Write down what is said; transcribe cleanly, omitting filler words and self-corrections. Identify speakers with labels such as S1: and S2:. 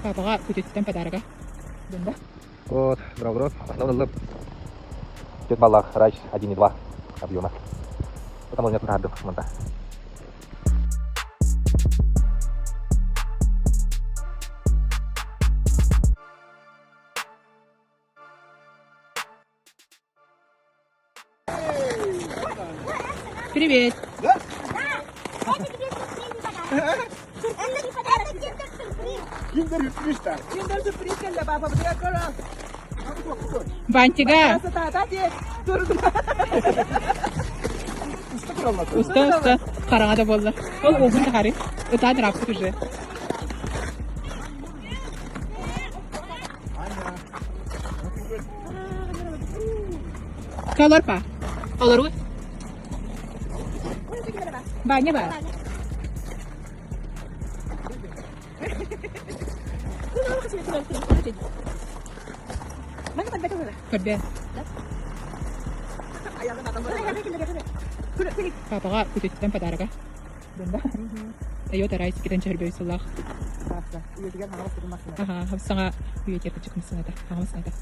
S1: Папаҕа күтүттэн подарога. Дында.
S2: Вот, браво, основной ыллым. Түөрт баллаах Райс 1,2 объема. Потому нет таһардым манта.
S1: Привет. Бантига. Уста уста хараҥа да буолла. Ол уолбун тахары. Ытаан ырааппыт уже. Колор па. Олору. Баня бар. Көрбө. Папаҕа күтүттэн подарога. Тойота Райс китэн чөрбөй сыллаах. Аха, саҥа үйэтигэр кычык массыыната, хаҥа массыыната.